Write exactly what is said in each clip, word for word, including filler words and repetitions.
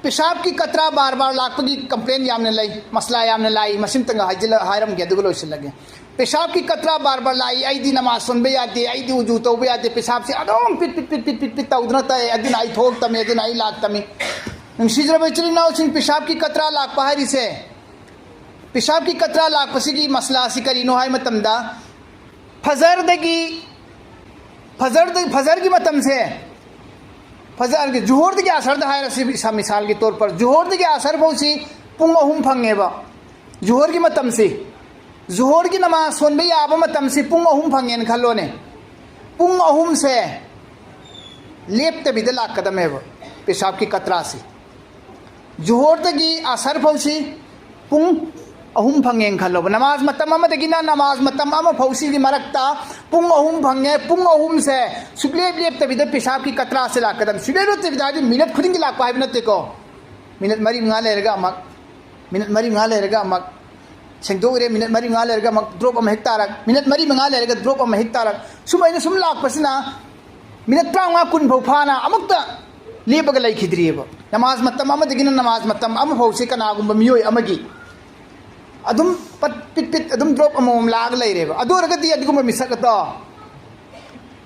ꯄꯦꯁꯥꯕꯀꯤ ꯀꯇ꯭ꯔꯥ bar bar ꯂꯥꯛꯄꯒꯤ complain ꯌꯥꯝꯅ ꯂꯩ, ꯃꯁꯂꯥ ꯌꯥꯝꯅ ꯂꯥꯛꯏ꯫ ꯃꯁꯤꯝꯇꯪꯒ ꯍꯥꯏꯖꯤꯜꯂ-, ꯍꯥꯏꯔꯝꯒꯦ, ꯑꯗꯨꯒ ꯂꯣꯏꯁꯤꯜꯂꯒꯦ꯫ ꯄꯦꯁꯥꯕꯀꯤ ꯀꯇ꯭ꯔꯥ ꯕꯥꯔ ꯕꯥꯔ ꯂꯥꯛꯏ, ꯑꯩꯗꯤ ꯅꯃꯥꯖ ꯁꯣꯟꯕ ꯌꯥꯗꯦ, ꯑꯩꯗꯤ ꯎꯖꯨ ꯇꯧꯕ ꯌꯥꯗꯦ, ꯄꯦꯁꯥꯕꯁꯦ ꯑꯗꯨꯝ ꯄꯤꯠ ꯄꯤꯠ ꯄꯤꯠ ꯄꯤꯠ ꯄꯤꯠ ꯄꯤꯠ ꯇꯧꯗꯨꯅ ꯇꯥꯏ, ꯑꯗꯨꯅ ꯑꯩ ꯊꯣꯛꯇꯃꯤ, ꯑꯗꯨꯅ ꯑꯩ ꯂꯥꯛꯇꯃꯤ꯫ ꯅꯨꯡꯁꯤꯖꯔꯕ ꯏꯆꯤꯜ ꯏꯅꯥꯎꯁꯤꯡ, ꯄꯦꯁꯥꯕꯀꯤ ꯀꯇ꯭ꯔꯥ ꯂꯥꯛꯄ ꯍꯥꯏꯔꯤꯁꯦ, ꯄꯦꯁꯥꯕꯀꯤ ꯀꯇ꯭ꯔꯥ ꯂꯥꯛꯄꯁꯤꯒꯤ ꯃꯁꯂꯥꯁꯤ ꯀꯔꯤꯅꯣ ꯍꯥꯏ ꯃꯇꯝꯗ, ꯐꯖꯔꯗꯒꯤ, ꯐꯖꯔꯗ-, ꯐꯖꯔꯒꯤ ꯃꯇꯝꯁꯦ, ꯐꯖꯔꯒꯤ, ꯖꯨꯍꯣꯔꯗꯒꯤ ꯑꯁꯔꯗ ꯍꯥꯏꯔꯁꯤ, ꯏꯁꯥ ꯃꯤꯁꯥꯜꯒꯤ ꯇꯣꯔ ꯄꯔ, ꯖꯨꯍꯣꯔꯗꯒꯤ ꯑꯁꯔ ꯐꯥꯎꯁꯤ ꯄꯨꯡ ꯑꯍꯨꯝ ꯐꯪꯉꯦꯕ꯫ ꯖꯨꯍꯣꯔꯒꯤ ꯃꯇꯝꯁꯤ, ꯖꯨꯍꯣꯔꯒꯤ ꯅꯃꯥꯖ ꯁꯣꯟꯕ ꯌꯥꯕ ꯃꯇꯝꯁꯤ ꯄꯨꯡ ꯑꯍꯨꯝ ꯐꯪꯉꯦꯅ ꯈꯜꯂꯣꯅꯦ꯫ ꯄꯨꯡ ꯑꯍꯨꯝꯁꯦ ꯂꯦꯞꯇꯕꯤꯗ ꯂꯥꯛꯀꯗꯝꯃꯦꯕ ꯄꯦꯁꯥꯕꯀꯤ ꯀꯇ꯭ꯔꯥꯁꯤ꯫ ꯖꯨꯍꯣꯔꯗꯒꯤ ꯑꯁꯔ ꯐꯥꯎꯁꯤ ꯄꯨꯡ ꯑꯍꯨꯝ ꯐꯪꯉꯦꯅ ꯈꯜꯂꯣꯕ꯫ ꯅꯃꯥꯖ ꯃꯇꯝ ꯑꯃꯗꯒꯤꯅ ꯅꯃꯥꯖ ꯃꯇꯝ ꯑꯃ ꯐꯥꯎꯁꯤꯒꯤ ꯃꯔꯛꯇ ꯄꯨꯡ ꯑꯍꯨꯝ ꯐꯪꯉꯦ꯫ ꯄꯨꯡ ꯑꯍꯨꯝꯁꯦ ꯁꯨꯛꯂꯦꯞ ꯂꯦꯞꯇꯕꯤꯗ ꯄꯦꯁꯥꯕꯀꯤ ꯀꯇ꯭ꯔꯥꯁꯦ ꯂꯥꯛꯀꯗꯝ꯫ ꯁꯨꯛꯂꯦꯞ ꯂꯦꯞꯇꯕꯤꯗ ꯍꯥꯏꯗꯤ ꯃꯤꯅꯠ ꯈꯨꯗꯤꯡꯒꯤ ꯂꯥꯛꯄ ꯍꯥꯏꯕ ꯅꯠꯇꯦꯀꯣ꯫ ꯃꯤꯅꯠ ꯃꯔꯤ ꯃꯉꯥ ꯂꯩꯔꯒ ꯑꯃꯨꯛ, ꯃꯤꯅꯠ ꯃꯔꯤ ꯃꯉꯥ ꯂꯩꯔꯒ ꯑꯃꯨꯛ ꯁꯦꯡꯗꯣꯛꯎꯔꯦ, ꯃꯤꯅꯠ ꯃꯔꯤ ꯃꯉꯥ ꯂꯩꯔꯒ ꯑꯃꯨꯛ ꯗ꯭ꯔꯣꯞ ꯑꯃ ꯍꯦꯛ ꯇꯥꯔꯛ, ꯃꯤꯅꯠ ꯃꯔꯤ ꯃꯉꯥ ꯂꯩꯔꯒ ꯗ꯭ꯔꯣꯞ ꯑꯃ ꯍꯦꯛ ꯇꯥꯔꯛ, ꯁꯨꯃꯥꯏꯅ ꯁꯨꯝ ꯂꯥꯛꯄꯁꯤꯅ ꯃꯤꯅꯠ ꯇꯔꯥꯃꯉꯥ ꯀꯨꯟ ꯐꯥꯎ ꯐꯥꯅ ꯑꯃꯨꯛꯇ ꯂꯦꯞꯄꯒ ꯂꯩꯈꯤꯗ꯭ꯔꯤꯑꯕ꯫ ꯅꯃꯥꯖ ꯃꯇꯝ ꯑꯃꯗꯒꯤꯅ ꯅꯃꯥꯖ ꯃꯇꯝ ꯑꯃ ꯐꯥꯎꯁꯦ ꯀꯅꯥꯒꯨꯝꯕ ꯃꯤꯑꯣꯏ ꯑꯃꯒꯤ ꯑꯗꯨꯝ ꯄꯠ ꯄꯤꯠ ꯄꯤꯠ ꯑꯗꯨꯝ ꯗ꯭ꯔꯣꯞ ꯑꯃꯃꯝ ꯂꯥꯛꯑꯒ ꯂꯩꯔꯦꯕ꯫ ꯑꯗꯨ ꯑꯣꯏꯔꯒꯗꯤ ꯑꯗꯨꯒꯨꯝꯕ ꯃꯤꯁꯛ ꯑꯗꯣ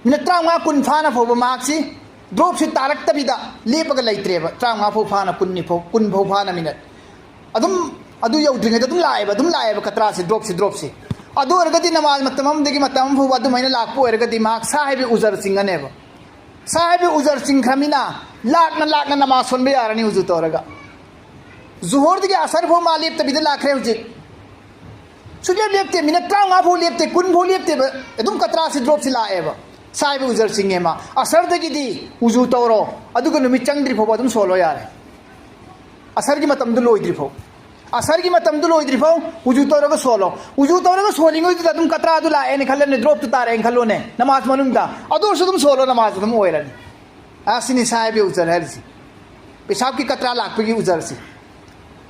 ꯃꯤꯅꯠ ꯇꯔꯥꯃꯉꯥ ꯀꯨꯟ ꯐꯥꯅ ꯐꯥꯎꯕ ꯃꯍꯥꯛꯁꯤ ꯗ꯭ꯔꯣꯞꯁꯤ ꯇꯥꯔꯛꯇꯕꯤꯗ ꯂꯦꯞꯄꯒ ꯂꯩꯇ꯭ꯔꯦꯕ꯫ ꯇꯔꯥꯃꯉꯥ ꯐꯥꯎ ꯐꯥꯅ ꯀꯨꯟꯅꯤ ꯐꯥꯎ, ꯀꯨꯟ ꯐꯥꯎ ꯐꯥꯅ ꯃꯤꯅꯠ ꯑꯗꯨꯝ, ꯑꯗꯨ ꯌꯧꯗ꯭ꯔꯤꯉꯩꯗ ꯑꯗꯨꯝ ꯂꯥꯛꯑꯦꯕ, ꯑꯗꯨꯝ ꯂꯥꯛꯑꯦꯕ ꯀꯇ꯭ꯔꯥꯁꯤ, ꯗ꯭ꯔꯣꯞꯁꯤ, ꯗ꯭ꯔꯣꯞꯁꯤ꯫ ꯑꯗꯨ ꯑꯣꯏꯔꯒꯗꯤ ꯅꯃꯥꯖ ꯃꯇꯝ ꯑꯃꯗꯒꯤ ꯃꯇꯝ ꯑꯃ ꯐꯥꯎꯕ ꯑꯗꯨꯃꯥꯏꯅ ꯂꯥꯛꯄ ꯑꯣꯏꯔꯒꯗꯤ ꯃꯍꯥꯛ ꯁꯥ ꯍꯥꯏꯕ ꯎꯖꯔ ꯆꯤꯡꯉꯅꯦꯕ꯫ ꯁꯥ ꯍꯥꯏꯕ ꯎꯖꯔ ꯆꯤꯡꯈ꯭ꯔꯃꯤꯅ ꯂꯥꯛꯅ ꯂꯥꯛꯅ ꯅꯃꯥꯖ ꯁꯣꯟꯕ ꯌꯥꯔꯅꯤ ꯎꯖꯨ ꯇꯧꯔꯒ꯫ ꯖꯨꯍꯣꯔꯗꯒꯤ ꯑꯁꯔ ꯐꯥꯎ ꯃꯥ ꯂꯦꯞꯇꯕꯤꯗ ꯂꯥꯛꯈ꯭ꯔꯦ ꯍꯧꯖꯤꯛ꯫ ꯁꯨꯛꯂꯦꯞ ꯂꯦꯞꯇꯦ, ꯃꯤꯅꯠ ꯇꯔꯥꯃꯉꯥ ꯐꯥꯎ ꯂꯦꯞꯇꯦ, ꯀꯨꯟ ꯐꯥꯎ ꯂꯦꯞꯇꯦꯕ꯫ ꯑꯗꯨꯝ ꯀꯇ꯭ꯔꯥꯁꯤ ꯗ꯭ꯔꯣꯞꯁꯤ ꯂꯥꯛꯑꯦꯕ꯫ ꯁꯥ ꯍꯥꯏꯕ ꯎꯖꯔ ꯆꯤꯡꯉꯦ ꯃꯥ꯫ ꯑꯁꯔꯗꯒꯤꯗꯤ ꯎꯖꯨ ꯇꯧꯔꯣ, ꯑꯗꯨꯒ ꯅꯨꯃꯤꯠ ꯆꯪꯗ꯭ꯔꯤ ꯐꯥꯎꯕ ꯑꯗꯨꯝ ꯁꯣꯜꯂꯣ ꯌꯥꯔꯦ꯫ ꯑꯁꯔꯒꯤ ꯃꯇꯝꯗꯨ ꯂꯣꯏꯗ꯭ꯔꯤ ꯐꯥꯎ꯫ ꯑꯁꯔꯒꯤ ꯃꯇꯝꯗꯨ ꯂꯣꯏꯗ꯭ꯔꯤ ꯐꯥꯎ ꯎꯖꯨ ꯇꯧꯔꯒ ꯁꯣꯜꯂꯣ꯫ ꯎꯖꯨ ꯇꯧꯔꯒ ꯁꯣꯜꯂꯤꯉꯩꯗꯨꯗ ꯑꯗꯨꯝ ꯀꯇ꯭ꯔꯥꯗꯨ ꯂꯥꯛꯑꯦꯅ ꯈꯜꯂꯅꯦ, ꯗ꯭ꯔꯣꯞꯇꯨ ꯇꯥꯔꯛꯑꯦꯅ ꯈꯜꯂꯣꯅꯦ, ꯅꯃꯥꯖ ꯃꯅꯨꯡꯗ꯫ ꯑꯗꯨ ꯑꯣꯏꯔꯁꯨ ꯑꯗꯨꯝ ꯁꯣꯜꯂꯣ, ꯅꯃꯥꯖ ꯑꯗꯨꯝ ꯑꯣꯏꯔꯅꯤ꯫ ꯑꯁꯤꯅꯤ ꯁꯥ ꯍꯥꯏꯕ ꯎꯖꯔ ꯍꯥꯏꯔꯤꯁꯤ, ꯄꯦꯁꯥꯕꯀꯤ ꯀꯇ꯭ꯔꯥ ꯂꯥꯛꯄꯒꯤ ꯎꯖꯔꯁꯤ꯫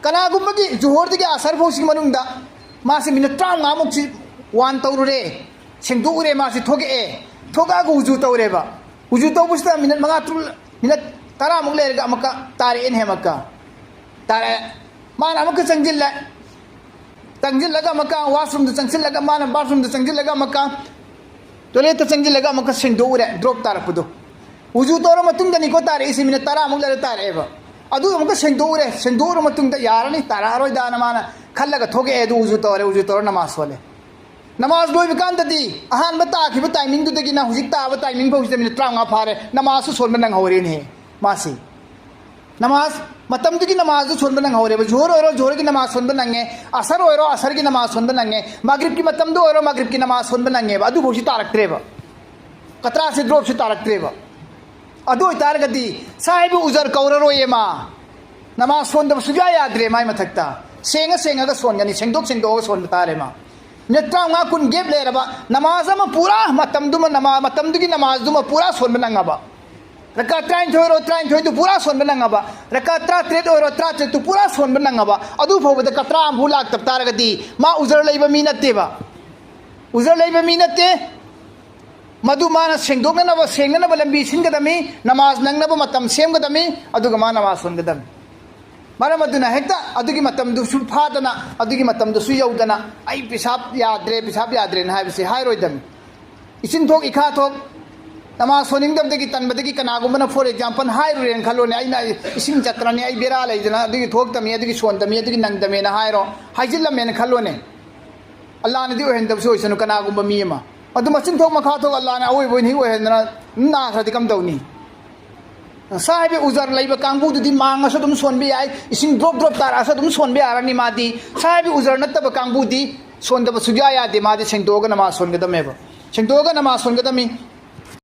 ꯀꯅꯥꯒꯨꯝꯕꯒꯤ ꯖꯨꯍꯣꯔꯗꯒꯤ ꯑꯁꯔ ꯐꯥꯎꯁꯤꯒꯤ ꯃꯅꯨꯡꯗ ꯃꯥꯁꯤ ꯃꯤꯅꯠ ꯇꯔꯥꯃꯉꯥꯃꯨꯛꯁꯤ ꯋꯥꯟ ꯇꯧꯔꯨꯔꯦ, ꯁꯦꯡꯗꯣꯛꯎꯔꯦ, ꯃꯥꯁꯤ ꯊꯣꯛꯂꯛꯑꯦ, ꯊꯣꯛꯂꯛꯑꯒ ꯎꯖꯨ ꯇꯧꯔꯦꯕ꯫ ꯎꯖꯨ ꯇꯧꯕꯁꯤꯗ ꯃꯤꯅꯠ ꯃꯉꯥ ꯇꯔꯨꯛ, ꯃꯤꯅꯠ ꯇꯔꯥꯃꯨꯛ ꯂꯩꯔꯒ ꯑꯃꯨꯛꯀ ꯇꯥꯔꯛꯑꯦꯅꯦ ꯑꯃꯨꯛꯀ꯫ ꯇꯥꯔꯛꯑꯦ꯫ ꯃꯥꯅ ꯑꯃꯨꯛꯀ ꯆꯪꯁꯤꯜꯂꯦ꯫ ꯆꯪꯁꯤꯜꯂꯒ ꯑꯃꯨꯛꯀ washroomꯗ ꯆꯪꯁꯤꯜꯂꯒ, ꯃꯥꯅ bathroomꯗ ꯆꯪꯁꯤꯜꯂꯒ ꯑꯃꯨꯛꯀ toiletꯇ ꯆꯪꯁꯤꯜꯂꯒ ꯑꯃꯨꯛꯀ ꯁꯦꯡꯗꯣꯛꯎꯔꯦ drop ꯇꯥꯔꯛꯄꯗꯣ꯫ ꯎꯖꯨ ꯇꯧꯔ ꯃꯇꯨꯡꯗꯅꯤꯀꯣ ꯇꯥꯔꯛꯏꯁꯦ, minute ꯇꯔꯥꯃꯨꯛ ꯂꯩꯔ ꯇꯥꯔꯛꯑꯦꯕ꯫ ꯑꯗꯨ ꯑꯃꯨꯛꯀ ꯁꯦꯡꯗꯣꯛꯎꯔꯦ, ꯁꯦꯡꯗꯣꯛꯎꯔ ꯃꯇꯨꯡꯗ ꯌꯥꯔꯅꯤ, ꯇꯥꯔꯛꯑꯔꯣꯏꯗꯥꯅ ꯃꯥꯅ ꯈꯜꯂꯒ ꯊꯣꯛꯂꯛꯑꯦ꯫ ꯑꯗꯨ ꯎꯖꯨ ꯇꯧꯔꯦ, ꯎꯖꯨ ꯇꯧꯔ ꯅꯃꯥꯖ ꯁꯣꯜꯂꯦ꯫ ꯅꯃꯥꯖ ꯂꯣꯏꯕ ꯀꯥꯟꯗꯗꯤ ꯑꯍꯥꯟꯕ ꯇꯥꯈꯤꯕ timingꯗꯨꯗꯒꯤꯅ ꯍꯧꯖꯤꯛ ꯇꯥꯕ timing ꯐꯥꯎꯁꯤꯗ minute ꯇꯔꯥꯃꯉꯥ ꯐꯥꯔꯦ, ꯅꯃꯥꯖꯁꯨ ꯁꯣꯟꯕ ꯅꯪꯍꯧꯔꯦꯅꯦꯍꯦ ꯃꯥꯁꯤ꯫ ꯅꯃꯥꯖ, ꯃꯇꯝꯗꯨꯒꯤ ꯅꯃꯥꯖꯁꯨ ꯁꯣꯟꯕ ꯅꯪꯍꯧꯔꯦꯕ꯫ ꯖꯨꯍꯔ ꯑꯣꯏꯔꯣ, ꯖꯨꯍꯔꯒꯤ ꯅꯃꯥꯖ ꯁꯣꯟꯕ ꯅꯪꯉꯦ꯫ ꯑꯁꯔ ꯑꯣꯏꯔꯣ, ꯑꯁꯔꯒꯤ ꯅꯃꯥꯖ ꯁꯣꯟꯕ ꯅꯪꯉꯦ꯫ ꯃꯥꯒ꯭ꯔꯤꯕꯀꯤ ꯃꯇꯝꯗ ꯑꯣꯏꯔꯣ, ꯃꯥꯒ꯭ꯔꯤꯕꯀꯤ ꯅꯃꯥꯖ ꯁꯣꯟꯕ ꯅꯪꯉꯦꯕ꯫ ꯑꯗꯨꯐꯥꯎꯁꯤ ꯇꯥꯔꯛꯇ꯭ꯔꯦꯕ꯫ ꯀꯇ꯭ꯔꯥꯁꯤ dropꯁꯤ ꯇꯥꯔꯛꯇ꯭ꯔꯦꯕ꯫ ꯑꯗꯨ ꯑꯣꯏꯇꯥꯔꯒꯗꯤ ꯁꯥꯍꯤꯕ ꯎꯖꯔ ꯀꯧꯔꯔꯣꯏꯌꯦ ꯃꯥ꯫ ꯅꯃꯥꯖ ꯁꯣꯟꯗꯕ ꯁꯨꯡꯌꯥ ꯌꯥꯗ꯭ꯔꯦ ꯃꯥꯏ ꯃꯊꯛꯇ꯫ ꯁꯦꯡꯉ ꯁꯦꯡꯉꯒ ꯁꯣꯟꯒꯅꯤ, ꯁꯦꯡꯗꯣꯛ ꯁꯦꯡꯗꯣꯛꯑꯒ ꯁꯣꯟꯕ ꯇꯥꯔꯦ ꯃꯥ꯫ minute ꯇꯔꯥꯃꯉꯥ ꯀꯨꯟ gap ꯂꯩꯔꯕ ꯅꯃꯥꯖ ꯑꯃ ꯄꯨꯔꯥ ꯃꯇꯝꯗꯨꯃ ꯅꯃꯥ-, ꯃꯇꯝꯗꯨꯒꯤ ꯅꯃꯥꯖꯗꯨꯃ ꯄꯨꯔꯥ ꯁꯣꯟꯕ ꯅꯪꯉꯕ꯫ ꯔꯀꯥ ꯇꯔꯥꯅꯤꯊꯣꯏ ꯑꯣꯏꯔꯣ, ꯇꯔꯥꯅꯤꯊꯣꯏꯗꯨ ꯄꯨꯔꯥ ꯁꯣꯟꯕ ꯅꯪꯉꯕ꯫ ꯔꯀꯥ ꯇꯔꯥꯇꯔꯦꯠ ꯑꯣꯏꯔꯣ, ꯇꯔꯥꯇꯔꯦꯠꯇꯨ ꯄꯨꯔꯥ ꯁꯣꯟꯕ ꯅꯪꯉꯕ꯫ ꯑꯗꯨ ꯐꯥꯎꯕꯗ ꯀꯇ꯭ꯔꯥ ꯑꯃꯐꯥꯎ ꯂꯥꯛꯇꯕ ꯇꯥꯔꯒꯗꯤ ꯃꯥ ꯎꯖꯔ ꯂꯩꯕ ꯃꯤ ꯅꯠꯇꯦꯕ꯫ ꯎꯖꯔ ꯂꯩꯕ ꯃꯤ ꯅꯠꯇꯦ꯫ ꯃꯗꯨ ꯃꯥꯅ ꯁꯦꯡꯗꯣꯛꯅꯅꯕ, ꯁꯦꯡꯅꯅꯕ ꯂꯝꯕꯤ ꯁꯤꯟꯒꯗꯕꯅꯤ, ꯅꯃꯥꯖ ꯅꯪꯅꯕ ꯃꯇꯝ ꯁꯦꯝꯒꯗꯕꯅꯤ, ꯑꯗꯨꯒ ꯃꯥ ꯅꯃꯥꯖ ꯁꯣꯟꯒꯗꯕꯅꯤ꯫ ꯃꯔꯝ ꯑꯗꯨꯅ ꯍꯦꯛꯇ ꯑꯗꯨꯒꯤ ꯃꯇꯝꯗꯨꯁꯨ ꯐꯥꯗꯅ, ꯑꯗꯨꯒꯤ ꯃꯇꯝꯗꯨꯁꯨ ꯌꯧꯗꯅ, "ꯑꯩ ꯄꯤꯁꯥꯞ ꯌꯥꯗ꯭ꯔꯦ, ꯄꯤꯁꯥꯞ ꯌꯥꯗ꯭ꯔꯦꯅ" ꯍꯥꯏꯕꯁꯤ ꯍꯥꯏꯔꯣꯏꯗꯕꯅꯤ꯫ ꯏꯆꯤꯟ ꯊꯣꯛ ꯏꯈꯥ ꯊꯣꯛ ꯅꯃꯥꯖ ꯁꯣꯟꯅꯤꯡꯗꯕꯗꯒꯤ, ꯇꯟꯕꯗꯒꯤ ꯀꯅꯥꯒꯨꯝꯕꯅ, for example, ꯍꯥꯏꯔꯨꯔꯦꯅ ꯈꯜꯂꯣꯅꯦ, "ꯑꯩꯅ ꯏꯁꯤꯡ ꯆꯠꯇ꯭ꯔꯅꯤ, ꯑꯩ ꯕꯦꯔꯥ ꯂꯩꯗꯅ ꯑꯗꯨꯒꯤ ꯊꯣꯛꯇꯃꯤ, ꯑꯗꯨꯒꯤ ꯁꯣꯟꯗꯃꯤ, ꯑꯗꯨꯒꯤ ꯅꯪꯗꯃꯦꯅ" ꯍꯥꯏꯔꯣ, ꯍꯥꯏꯖꯤꯜꯂꯝꯃꯦꯅ ꯈꯜꯂꯣꯅꯦ꯫ ꯑꯜꯂꯥꯅꯗꯤ ꯑꯣꯏꯍꯟꯗꯕꯁꯨ ꯑꯣꯏꯁꯅꯨ ꯀꯅꯥꯒꯨꯝꯕ ꯃꯤ ꯑꯃ꯫ ꯑꯗꯨ ꯃꯆꯤꯟ ꯊꯣꯛ ꯃꯈꯥ ꯊꯣꯛ ꯑꯜꯂꯥꯅ ꯑꯋꯣꯏꯕ ꯑꯣꯏꯅ ꯍꯦꯛ ꯑꯣꯏꯍꯟꯗꯅ ꯑꯗꯨꯝ ꯅꯥꯈ꯭ꯔꯗꯤ ꯀꯝꯗꯧꯅꯤ? ꯁꯥꯍꯤꯕ ꯎꯖꯔ ꯂꯩꯕ ꯀꯥꯡꯕꯨꯗꯨꯗꯤ ꯃꯥꯡꯉꯁꯨ ꯑꯗꯨꯝ ꯁꯣꯟꯕ ꯌꯥꯏ, ꯏꯁꯤꯡ drop drop ꯇꯥꯔꯛꯑꯁꯨ ꯑꯗꯨꯝ ꯁꯣꯟꯕ ꯌꯥꯔꯅꯤ ꯃꯥꯗꯤ꯫ ꯁꯥꯍꯤꯕ ꯎꯖꯔ ꯅꯠꯇꯕ ꯀꯥꯡꯕꯨꯗꯤ ꯁꯣꯟꯗꯕ ꯁꯨꯛꯌꯥ ꯌꯥꯗꯦ, ꯃꯥꯗꯤ ꯁꯦꯡꯗꯣꯛꯑꯒ ꯅꯃꯥꯖ ꯁꯣꯟꯒꯗꯕꯅꯦꯕ꯫ ꯁꯦꯡꯗꯣꯛꯑꯒ ꯅꯃꯥꯖ ꯁꯣꯟꯒꯗꯕꯅꯤ꯫